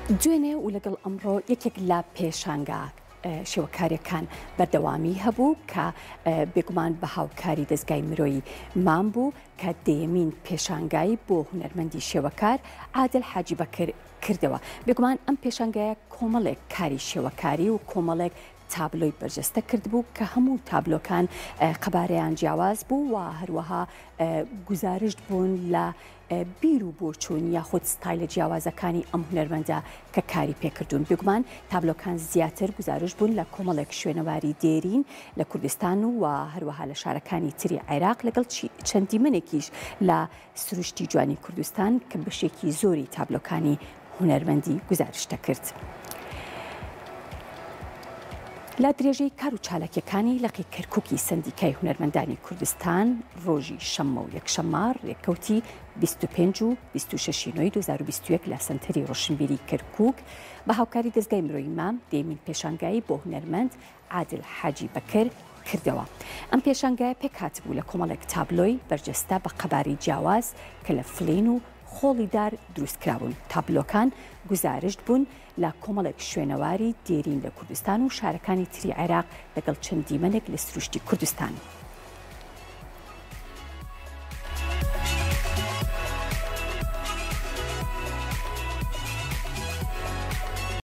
دوێنێ و لەگەڵ ئەمڕۆ یەکێک لە پێشانگا شێوەکاریەکان بەردەوامی هەبوو کە بێگومان بە هاوکاری دەزگای مرۆیی مام بوو کە دەیەمین پێشانگای بۆ هونەرمەندی شێوەکار عادل حاجی بەکر کردەوە. بێگومان ئەم پێشانگایە کۆمەڵێک کاری شێوەکاری و کۆمەڵێک تابلۆی بەرجەستە کردبوو کە هەموو تابلۆکان قەبارەیان جیاواز بوو و هەروەها گوزارشت بوون لە بیر و بۆچوون یاخود ستایلە جیاوازەکانی ئەم هونەرمەندە کە کاری پێکردوون. بێگومان تابلۆکان زیاتر گوزارشت بوون لە کۆمەڵێک شوێنەواری دێرین لە کوردستان و هەروەها لە شارەکانی تری عێراق لەگەڵ چەند دیمەنێکیش لە سروشتی جوانی کوردستان کە بەشێکی زۆری تابلۆکانی هونەرمەندی گوزارشت دەکرد. لە درێژەی کار و چالاکیەکانی لقی کەرکوکی سەندیکای هونەرمەندانی کوردستان ڕۆژی شەممە و یەکشەممە ڕێکەوتی 25 و 26 نۆی 2021 لە سەنتەری ڕۆشنبیری کەرکوک بە هاوکاری دەزگای مرۆیی مام دەیەمین پێشانگای بۆ هونەرمەند عادل حاجی بەکر کردەوە. ئەم پێشانگایە پێکهاتبوو لە کۆمەڵێک تابلۆی بەرجەستە بە قەبارەی جیاواز کە لە فلین و خۆڵی دار دروستکرابوون. تابلۆکان گوزارشت بوون لە کۆمەڵێک شوێنەواری دێرین لە کوردستان و شارەکانی تری عێراق لەگەڵ چەند دیمەنێک لە سروشتی کوردستان.